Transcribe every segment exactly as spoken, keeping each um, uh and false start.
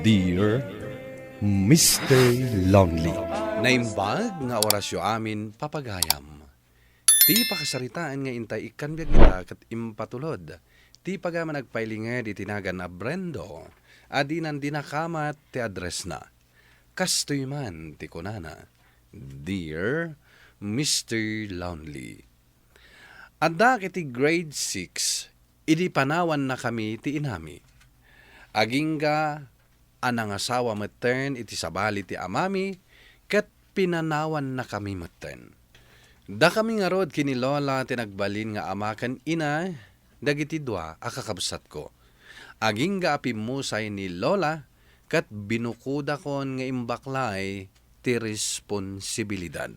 Dear Mister Lonely. Naimbag nga orasyo amin, papagayam. Ti pakasaritaan nga intay ikkan biag ita ket impatulod ti pagaman agpailinged iti nagan a Brendo a dinan dinakamat ti addressna. Kastoy man ti kunana, "Dear Mister Lonely." Addaak iti grade six, idi panawannakami ti inami. Agingga a nangasawa metten iti sabali ti amami ket pinanawannakami metten. Dakami ngarud ken ni Lola ti nagbalin nga ama ken ina dagiti dua a kakabsatko. Agingga a pimmusay ni Lola ket binukodakon nga imbaklay ti responsibilidad.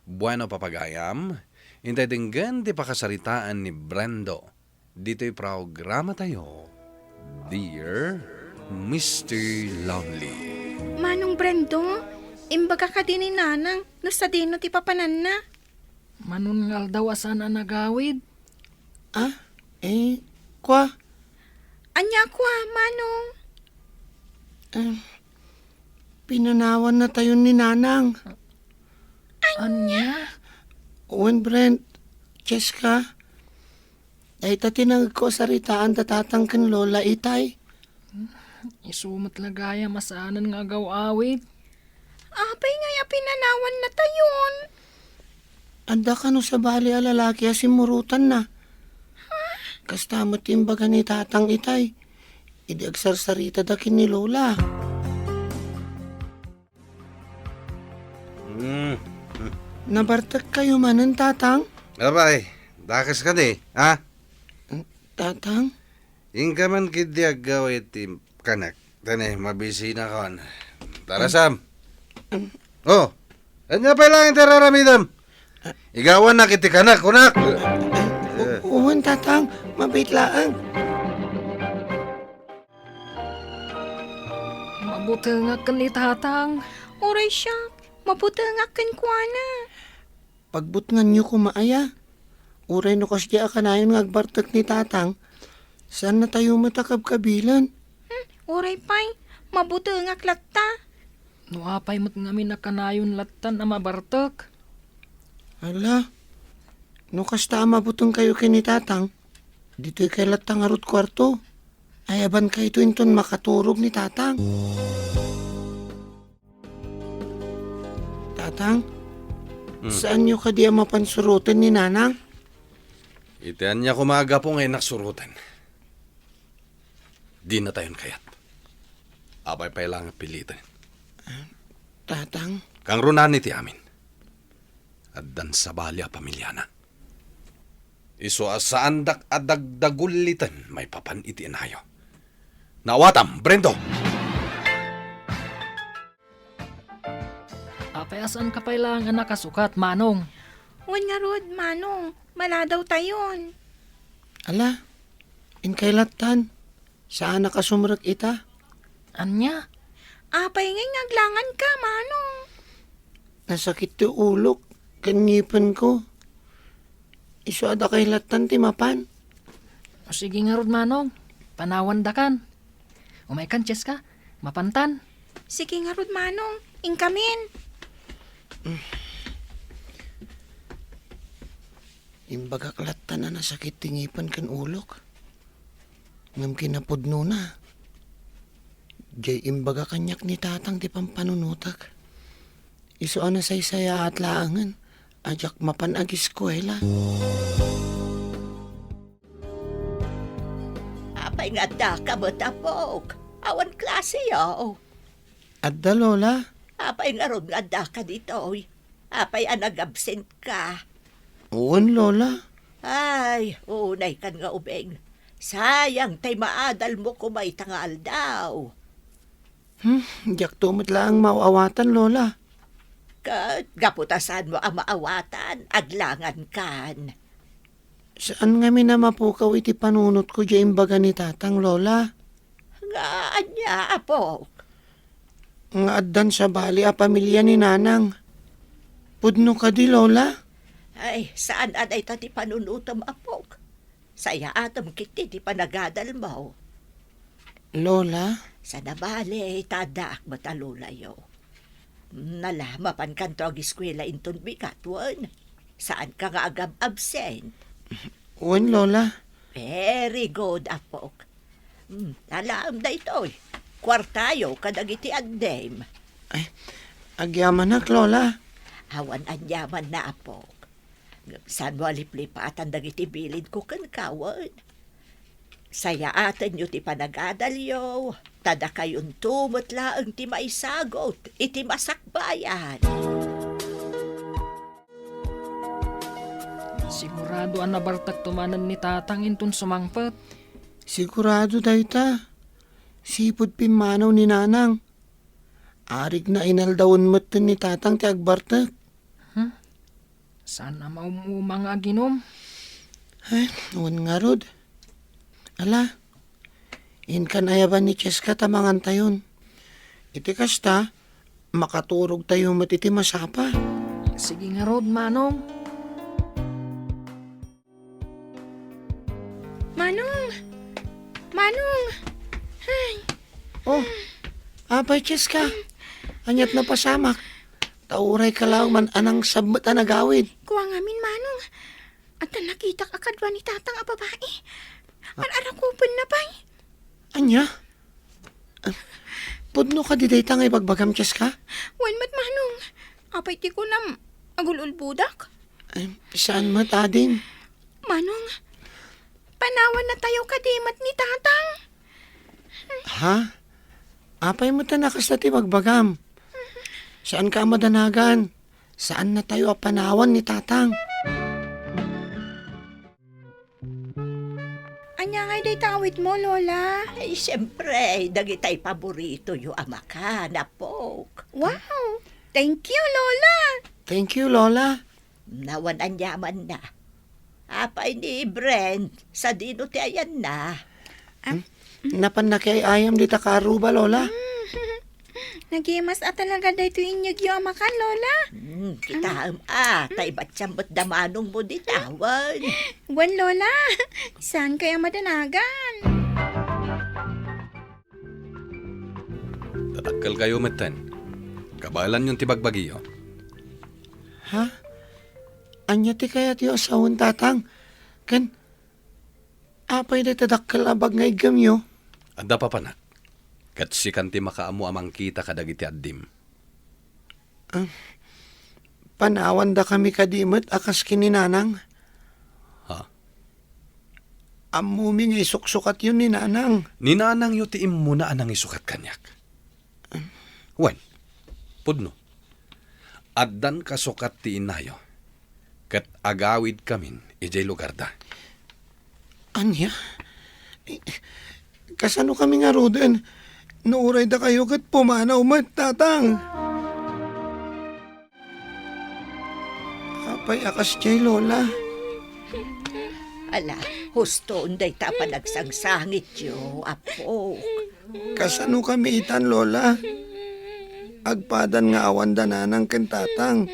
Bueno, papagayam, intay denggen ti pakasaritaan ni Brendo ditoy programatayo, Dear Mister Lonely. Manong Brendo, imbaga kadi ni Nanang no sadino ti papananna? Manon nga aldaw a saan a nagawid? Ah, eh, kwa? Ania kwa, Manong? Ah, pinanawannatayon ni Nanang. Ania? Wen, Brent, Cheska, dayta ti nangegko a saritaan da Tatang ken Lola itay. Isu met la gayam a saanen nga agaw-awid. Apay ngay a pinanawannatayon? Adda kano sabali a lalaki a simmurotanna. Kasta met ti imbaga ni Tatang itay idi agsarsaritada ken ni Lola. Mm. Nabartekkayo manen, Tatang? Apay, dakes kadi, ha? Tatang? Inka man ketdi aggaw iti kanek. Tani, mabisinakon. Tara, Sam. Oh, ania pay laeng ti ar-aramidem? Igawannak iti kanek, kunak. Eh. Wen, Tatang, mabiit laeng. Mabutengak ken ni Tatang. Uray siak, mabutengak kenkuana. Pagbutnganyo koma aya. Uray no kasdiay a kanayon nga agbartek ni Tatang, saannatayo met a kabkabilen. Hmm, uray pay, mabutengak latta. No apay met ngamin a kanayon lattan a mabartek? Ala, no kasta a mabutengkayo ken ni Tatang, ditoykay latta ngarud kuarto. Ayabankayto inton makaturog ni Tatang. Tatang, hmm, saanyo kadi a mapan suroten ni Nanang? Iti ania koma a gapu nga innak suroten, dinatayon kayat. Apay pay laeng a piliten. Tatang? Kangrunaan iti amin. Addan sabali a pamiliana. Isu a saandak a dagdagulliten maipapan iti inayo. Naawatam, Brendo! Apay a saanka pay laeng a nakasukat, Manong? Wen ngarud, Manong, maladawtayon. Ala, inkay lattan. Saanak a sumrek ita. Ania? Apay ngay nga aglanganka, Manong? Nasakit ti ulok ken ngipenko. Isu a dakay lattan ti mapan. O, sige ngarud, Manong. Panawandakan. Umaykan, Cheska. Mapantan. Sige ngarud, Manong. Inkamin. Imbagak lattan a nasakit ti ngipen ken ulok. Ngem kinapudnona, diay imbaga kaniak ni Tatang ti pampanunotek. Isu a nasaysayaat laengen a diak mapan agiskuela. Apay nga addaka met, apok? Awan klaseyo? Adda, Lola. Apay ngarud nga addaka ditoy? Apay a nagabsentka? Wen, Lola. Ay, unaykan nga ubing. Sayang tay maadalmo koma ita nga aldaw. Hmm, diakto met laeng maaw-awatan, Lola. Ket gapu ta saanmo a maawatan, aglangankan. Saan ngamin a mapukaw iti panunotko diay imbaga ni Tatang, Lola. Nga ania, apok? Nga addan sabali a pamilia ni Nanang. Pudno kadi, Lola? Ay, saan a dayta ti panunotem, apok. Sayaatem ketdi ti panagadalmo. Lola, Saan a bale ta addaak met a lolayo. Ala, mapankanto agiskuela inton bigat, wen? Saanka nga agab-absent? Wen, Lola. Very good, apok. Hmm, alaem daytoy. Kuartayo kadagiti addim. Ay, agyamanak, Lola. Awan aniamanna, apok. Ngem saanmo a liplipatan dagiti bilinko kenka, wen? Sayaatenyo ti panagadalyo, ta dakayonto met laeng ti maisagut iti masakbayan. Sigurado a nabartekto manen ni Tatang inton sumangpet. Sigurado dayta. Sipud pimmanaw ni Nanang. Arigna inaldawen metten ni Tatang ti agbartek. Hmm? Saan a maum-uma nga aginum? Ay, wen ngarud. Ala, inkan ayaban ni Cheska ta mangantayon. Iti kasta, makaturogtayo met iti masapa. Sige ngarud, Manong. Manong! Manong! Ay! Oh, apay, Cheska? Ania't napasamak? Ta urayka laeng man a nangsab met a nagawid. Kua ngamin, Manong. Adda nakitak a kadua ni Tatang a babai. Ah. Ar-arakupenna pay. Ania? Ah, pudno kadi dayta nga ibagbagam, Cheska? Wen met, Manong. Apay ti kunam, agul-ulbodak? Ay, saan met, ading? Manong, panawannatayo kadi met ni Tatang. Ha? Apay met a kasta ti bagbagam? Saanka a madanagan. Saannatayo a panawan ni Tatang. Ania ngay dayta awitmo, Lola? Ay, siempre, dagitay paboritoyo a makan, apok. Wow! Thank you, Lola! Thank you, Lola. Awan aniamanna. Apay ni Brent, sadino ti ayanna? Ah, hmm? Napan nakiay-ayam dita karuba, Lola. Nagimas a talaga daytoy inyegyo a makan, Lola. Hmm, kitaem a, ta ibatsiam met da manongmo dita, wen. Wen, Lola. Saankayo a madanagan? Tadakkelkayo metten. Kabaelanyon ti bagbagiyo. Ha? Ania ti kayatyo a sawen, Tatang? Ken, apay dayta dakkel a bag nga iggemyo? Adda, papanak. Ket sikan ti makaammo a mangkita kadagiti addim. Ah, panawandakami kadi met a kas ken ni Nanang? Ha? Ammomi nga isuksukatyo ni Nanang. Ni Nanangyo ti immuna a nangisukat kaniak. Wen, pudno. Addan kasukat ti innayo, ket agawidkamin idiay lugarda. Ania? Kasanokami ngaruden no uray dakayo ket pumanaw met, Tatang? Apay a kasdiay, Lola? Ala, huston dayta a panagsangsangityo, Apo. Kasano kami itan, Lola? Agpadan nga awan da nanang ken tatang.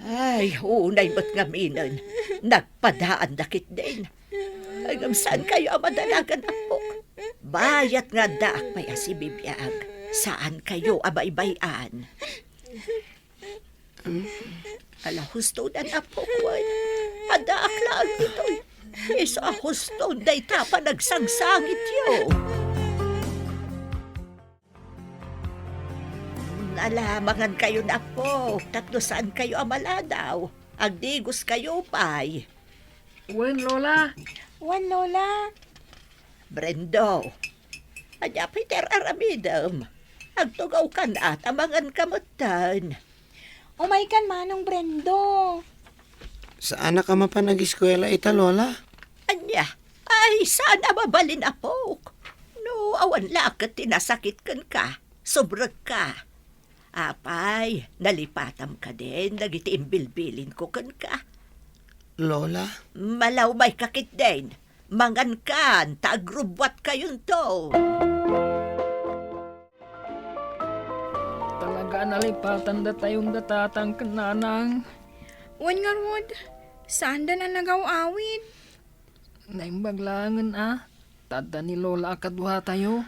Ay, unay met ngaminen, nagpadaanda ketdin. Ay, ngem saankayo a madanagan, Apo. Bayat nga addaak pay a sibibiag, saankayo a baybay-an. Ala, hustodan, Apo, wen. Addaak laeng ditoy. Isu a huston dayta a panagsangsangityo. Ala, mangankayon, Apo, tapno saankayo a maladaw. Agdigoskayo pay. Wen, Lola. Wen, Lola. Brendo, ania pay ti ar-aramidem? Agtugawkan a ta manganka metten. Umaykan, Manong Brendo. Saanak a mapan agiskuela ita, Lola? Ania? Ay, saan a mabalin, Apok. No, awan la ket ti nasakit kenka, subrekka. Apay, nalipatam kadin dagiti imbilbilinko kenka? Lola? Malawmayka ketdin. Mangankan, ta agrubbuatkayonto. Talaga a nalipatandatayon da tatang ken nanang. Wen ngarud, saanda a nagaw-awid. Naimbag laengen a, ta adda ni Lola a kaduatayo.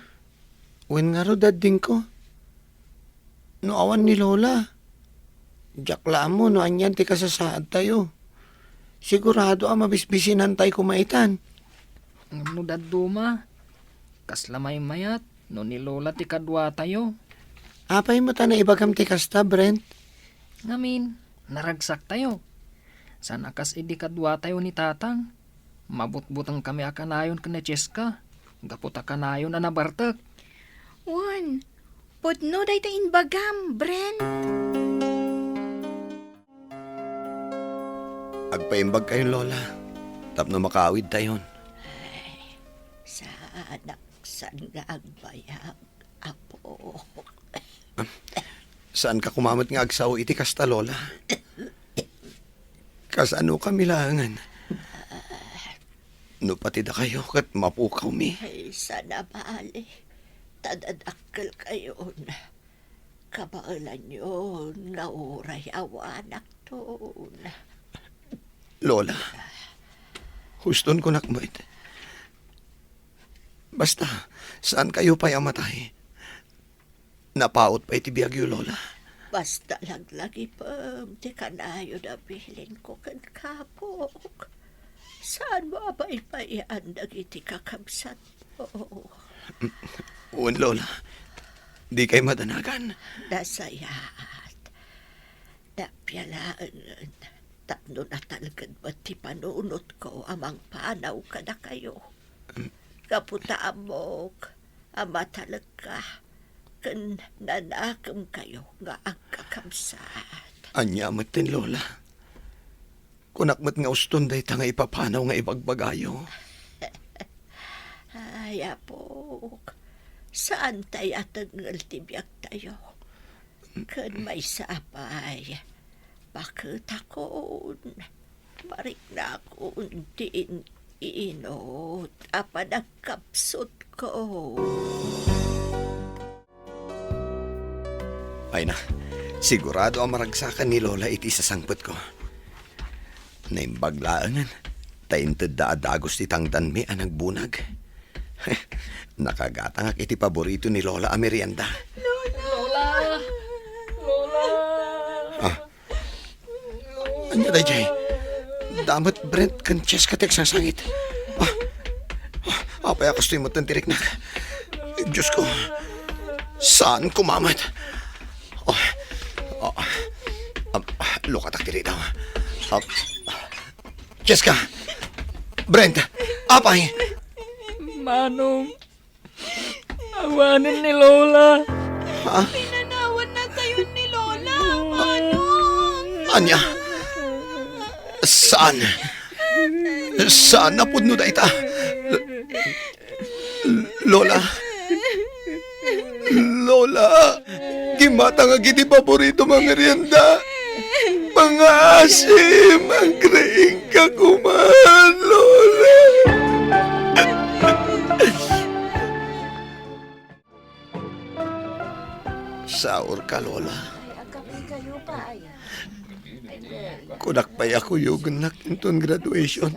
Wen ngarud, adingko. No awan ni Lola, diak la ammo no anian ti kasasaadtayo. Sigurado a mabisbisinantay koma itan. Ngem no dadduma, kasla maymayat no ni Lola ti kaduatayo. Apay met a naibagam ti kasta, Brent? Ngamin, naragsaktayo. Saan a kas idi kaduatayo ni Tatang. Mabutbutengkami a kanayon ken ni Cheska, gapu ta kanayon a nabartek. Wen, pudno dayta imbagam, Bren. Agpaimbagkayon, Lola, tapno makaawidtayon. Ay, saanak san nga agbayag, Apo. Saanka koma met nga agsao iti kasta, Lola? Kasanokami laengen? No pati dakayo ket mapukawmi. Ay, saan a bali, ta dadakkelkayon. Kabaelanyon nga uray awanakton. Lola, huston kunak met. Basta, saankayo pay a matay. Napaut pay ti biagyo, Lola. Basta laglagipem ti kanayon a bilinko kenka, Apok. Saanmo a baybay-an dagiti kakabsatmo. Wen, Lola. Dikay madanagan. Nasayaat. Napialaengen tapno natalged met ti panunotko a mangpanaw kadakayo. Gapu ta ammok a matalekka ken nanakemkayo nga agkakabsat. Ania metten, Lola? Kunak met nga uston dayta nga ipapanaw nga ibagbagayo. Ay, Apok, saantay a tengngel ti biagtayo. Ken maysa pay, paketakon, mariknakon ti in-inut a panagkapsutko. Ay na, sigurado a maragsakan ni Lola iti sasangpetko. Naimbag laengen, ta intedda a dagus ti tangdanmi a nagbunag. Nakagatangak iti paborito ni Lola a merienda. Lola! Lola! Ah, ania daydiay? Damet Brent ken Cheska ti agsasangit. Ah, ah, apay a kastoy metten ti riknak? Diosko, saan koma met? Oh, oh, ah, ah, lukatak ti ridaw. Ah, Cheska! Brent! Apay! Manong, awanen ni Lola. Ha? Pinanawannakayon ni Lola, Manong. Ania? Saan? Saan a pudno dayta? Lola. Lola. Gimatangak iti paborito a merienda. Pangaasim, agriingka koma, Lola. Saurka, Lola. Kunak pay a kuyogennak inton graduation.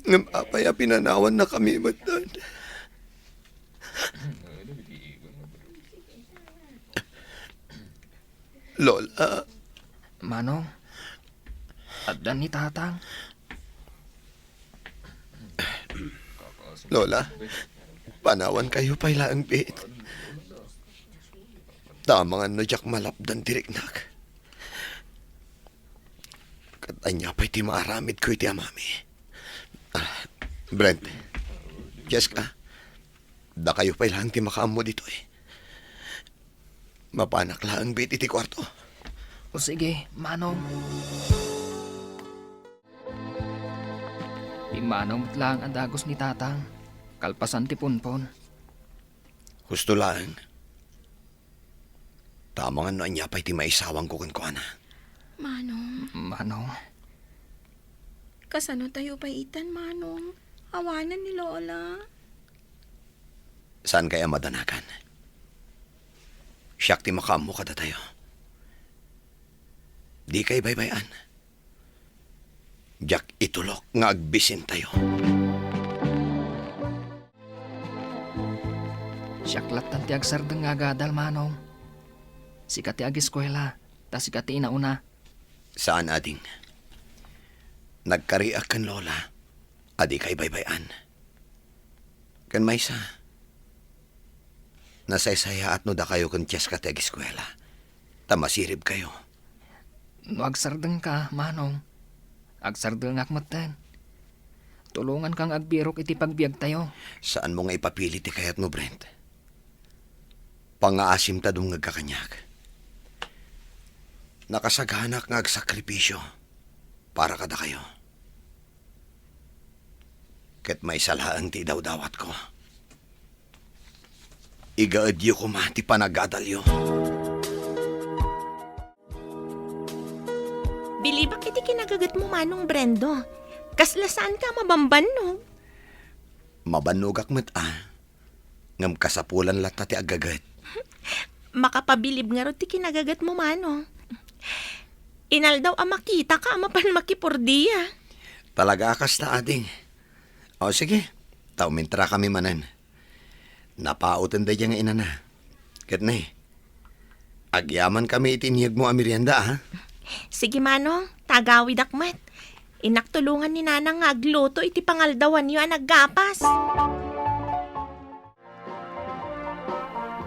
Ngem apay a pinanawannakami metten? Lola. Manong, adda ni Tatang. Lola, panawankayo pay laeng biit. Ta amangan no diak malapdan ti riknak. Ket ania pay ti maaramidko iti amami? Ah, Brent, Cheska, dakayo pay laeng ti makaammo ditoy. Mapanak laeng biit iti kuarto. O sige, Manong. Pimmanaw met laeng a dagus ni Tatang, kalpasan ti punpon. Husto laeng. Ta amangan no ania pay ti maisawangko kenkuana. Manong. Manong. Kasano tayo pay itan, Manong? Awanen ni Lola. Saankay a madanagan. Siak ti makaammo kadatayo. Dikay baybay-an. Diak itulok nga agbisintayo. Siak lattan ti agsardeng nga agadal, Manong. Sika ti agiskuela, ta sika ti inauna. Saan, ading. Nagkariak ken Lola a dika ibaybay-an. Ken maysa, nasaysayaat no dakayo ken Cheska ti agiskuela, ta masiribkayo. No agsardengka, Manong, agsardengak metten. Tulonganka nga agbirok iti pagbiagtayo. Saanmo nga ipapili ti kayatmo, Brent. Pangngaasim ta dumngegka kaniak. Nakasaganak nga agsakripisio para kadakayo. Ket maysa laeng ti idawdawatko. Igaedyo koma ti panagadalyo. Bilibak iti kinagagetmo, Manong Brendo. Kasla saanka a mabambannog. Mabannogak met a. Ngem kasapulan latta ti aggaget. Makapabilib ngarud ti kinagagetmo, Manong. Inaldaw a makitaka a mapan makipordia. Talaga a kasta, ading. O, sige. Ta umintra kami manen. Napauten daydiay nga inana. Ket ne, agyamankami iti inyegmo a merienda, a? Sige, Manong. Ta agawidak met. Innak tulongan ni Nanang nga agluto iti pangaldawanyo a naggapas.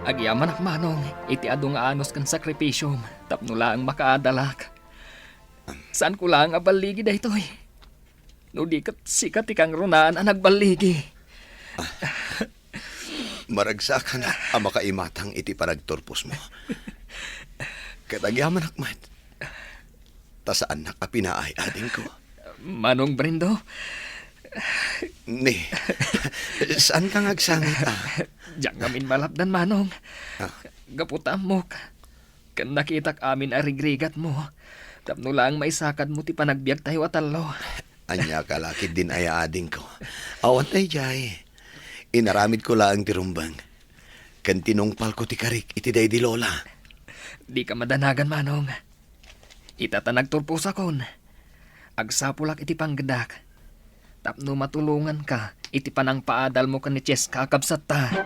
Agyamanak, Manong, iti adu nga anus ken sakripisiom tapno laeng makaadalak. Saanko laeng a balligi daytoy. No di ket sika ti kangrunaan a nagballigi. Maragsakan a makaimatang iti panagturposmo. Ket agyamanak met. Ta saannak a pinaay, adingko. Manong Brendo. Ni, saanka nga agsangit, a? Diak ngamin malapdan, Manong. Ah. Gapu ta ammok. Ken nakitak amin a rigrigatmo. Tapno laeng maisakadmo ti panagbiagtayo a tallo. Ania ka la ketdin aya, adingko? Awan daydiay. Inaramidko laeng ti rumbeng. Ken tinungpalko ti karik iti daydi Lola. Dika madanagan, Manong. Ita ta nagturposakon, agsapulak iti panggedak tapno matulonganka iti panangpaadalmo ken ni Cheska a kabsatta.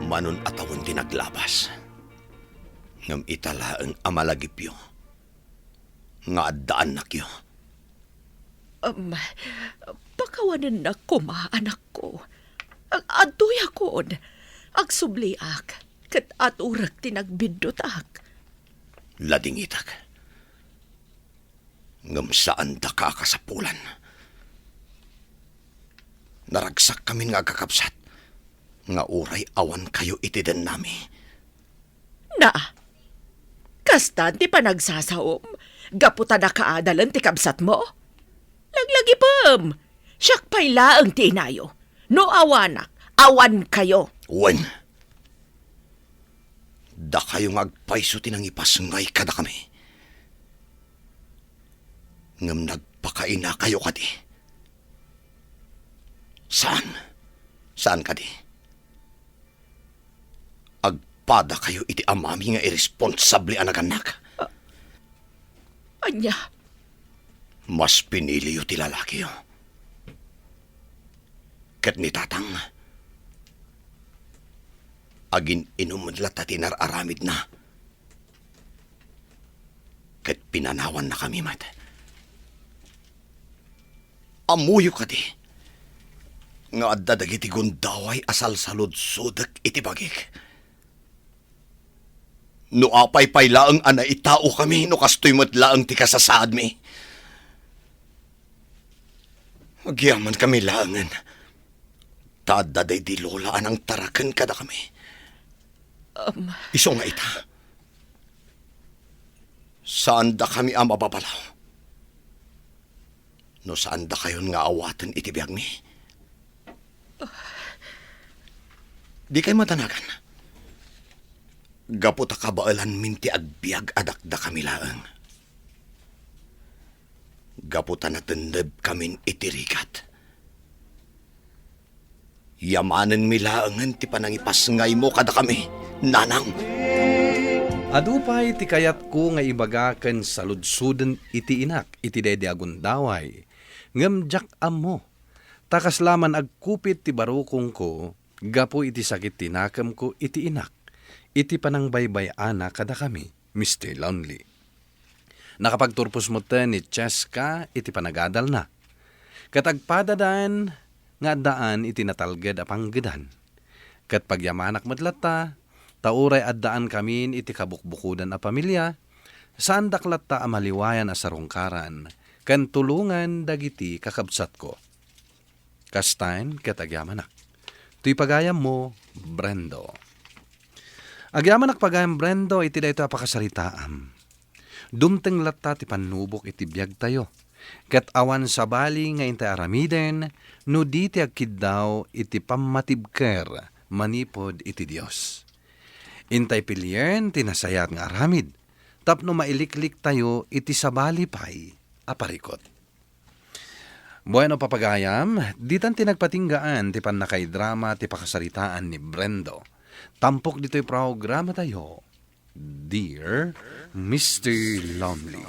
Manon a tawen ti naglabas, ngem ita laeng a malagipyo nga addaannakyo. Em, pakawanennak koma, anakko. Ag-, adtoyakon. Agsubliak, ket aturek ti nagbiddutak. Ladingitak. Ngem saandaka a kasapulan. Naragsakkamin nga agkakabsat, nga uray awankayo iti dennami. Na, kastan ti panagsasaom gapu ta nakaadalen ti kabsatmo? Laglagipem! Siak pay laeng ti inayo. No awanak, awankayo. Wen, dakayo nga agpayso ti nangipasngay kadakami. Ngem nagpakainakayo kadi. Saan? Saan kadi? Agpadakayo iti amami nga iresponsable a nagannak. A-, ania? Mas piniliyo ti lalakiyo. Ket ni Tatang, agin-inum met latta ti inar-aramidna. Ket pinanawannakami met. Ammoyo kadi nga adda dagiti gundaway a salsaludsodek iti bagik. No apay pay laeng a naitaokami no kastoy met laeng ti kasasaadmi. Agyamankami laengen ta adda daydi Lola a nangtaraken kadakami. Am. Isu nga ita, saandakami a mababalaw no saandakayon nga awaten iti biagmi. Dikay madanagan. Gapu ta kabaelanmin ti agbiag a dakdakami laeng. Gapu ta natennebkamin iti rigat. Yamanenmi laengen ti panangipasngaymo kadakami, nanang. Adu pay ti kayatko nga ibaga ken saludsoden iti inak iti daydi a gundaway, ngem diak ammo. Ta kasla man agkupit ti barukongko gapu iti sakit ti nakemko iti inak, iti panangbaybay-ana kadakami, Mister Lonely. Nakapagturpos metten ni Cheska iti panagadalna. Ket agpadadan nga addaan iti natalged a panggedan. Ket pagyamanak met latta, ta uray addaan kamin iti kabukbukodan a pamilia, saandak latta a maliwayan a sarungkaran ken tulongan dagiti kakabsatko. Kastaen ket agyamanak. Toy pagayammo, Brendo. Agyamanak pagayam Brendo iti daytoy a pakasaritaam. Dumteng latta ti pannubok iti biagtayo. Ket awan sabali nga intay aramiden no di ti agkiddaw iti pammatibker manipud iti Dios. Intay pilien ti nasayaat nga aramid tapno mailikliktayo iti sabali pay a parikut. Bueno, papagayam, ditan ti nagpatinggaan ti pannakaidrama ti pakasaritaan ni Brendo. Tampok ditoy programatayo, Dear Mister Lonely.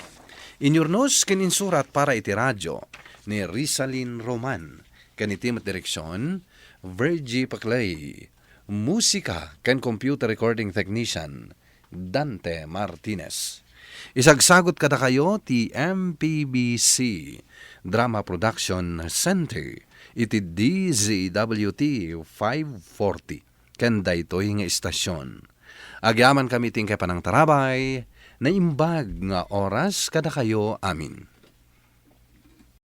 Inyurnos ken insurat para iti radyo ni Rizalin Roman, ken iti met direksyon, Virgie Paclay. Musika ken computer recording technician, Dante Martinez. Isagsagut kadakayo ti M P B C Drama Production Center iti D Z W T five forty ken daytoy nga istasyon. Agyamankami ti inkay panangtarabay, naimbag nga oras kadakayo amin.